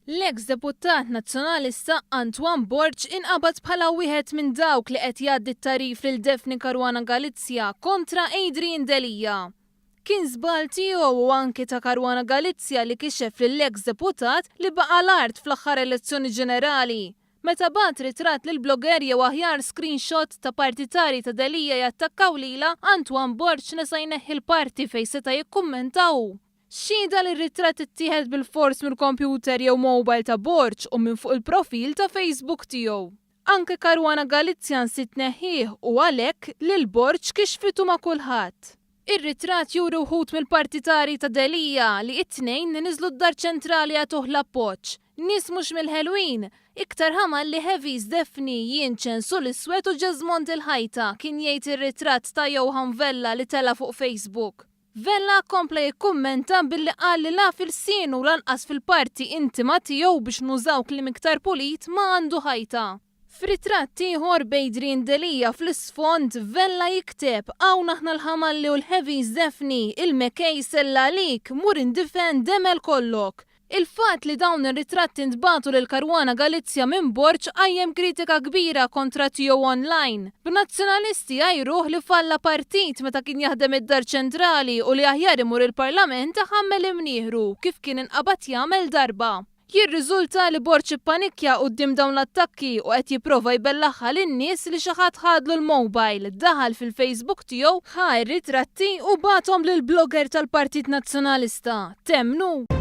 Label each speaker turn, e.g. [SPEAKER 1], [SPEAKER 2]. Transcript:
[SPEAKER 1] L-eks deputat Nazzjonalista Antoine Borg inqabad bħala wieħed minn dawk li qed jgħaddi t-tagħrif lil Daphne Caruana Galizia kontra Adrian Delia. Kien żball tiegħu u anki ta' Caruana Galizia li kixef lill-eks deputat li baqa' l-art fl-aħħar elezzjoni ġenerali meta bagħat ritratt lill-blogger jew aħjar screenshot ta' partitarji ta' Delia jattakkaw lilha, Antoine Borg nesa jneħħi l-parti fejn seta' jikkummenta hu. Xhieda li r-ritratt ittieħed bilfors mill-kompjuter jew mobile ta' Borg u minn fuq il-profil ta' Facebook tiegħu. Anke Caruana Galizia nsiet tneħħih u għalhekk lil Borg kixfitu ma' kulħadd. Ir-ritratt juri wħud mill-partitarji ta' Delia li it-Tnejn niżlu d-Dar Ċentrali jagħtuh l-appoġġ. Nies mhux mill-ħelwin. Iktar ħamal li heavies Daphne, jien Ċensu l-Iswed u Ġesmond il-Ħajta, kien jgħid ir-ritratt ta' Johann Vella li tela' fuq Facebook. Vella kompla jikkummenta billi qal li la f'ilsienu u lanqas fil-parti intima tiegħu biex nużaw kliem iktar pulit ma għandu ħajta. F'ritratt ieħor b'Adrian Delia fl-isfond, Vella jikteb, Hawn aħna l-ħamalli u l-heavies Daphne, il-McKay sella għalik, mur indifen demel kollok. Il-fatt li dawn ir-ritratti ntbagħtu lil Caruana Galizia minn Borg qajjem kritika kbira kontra tiegħu online, b'Nazzjonalisti jgħajruh li falla partit meta kien jaħdem id-Dar Ċentrali u li aħjar imur il-Parlament iħammel imnieħru kif kien inqabad jagħmel darba. Jirriżulta li Borg ippanikkja quddiem dawn l-attakki u qed jipprova jbellaħħa lin-nies li xi ħadd ħadlu l-mobile, daħal fil-Facebook tiegħu, ħa r-ritratti u bagħathom lill-blogger tal-Partit Nazzjonalista. Temmnu?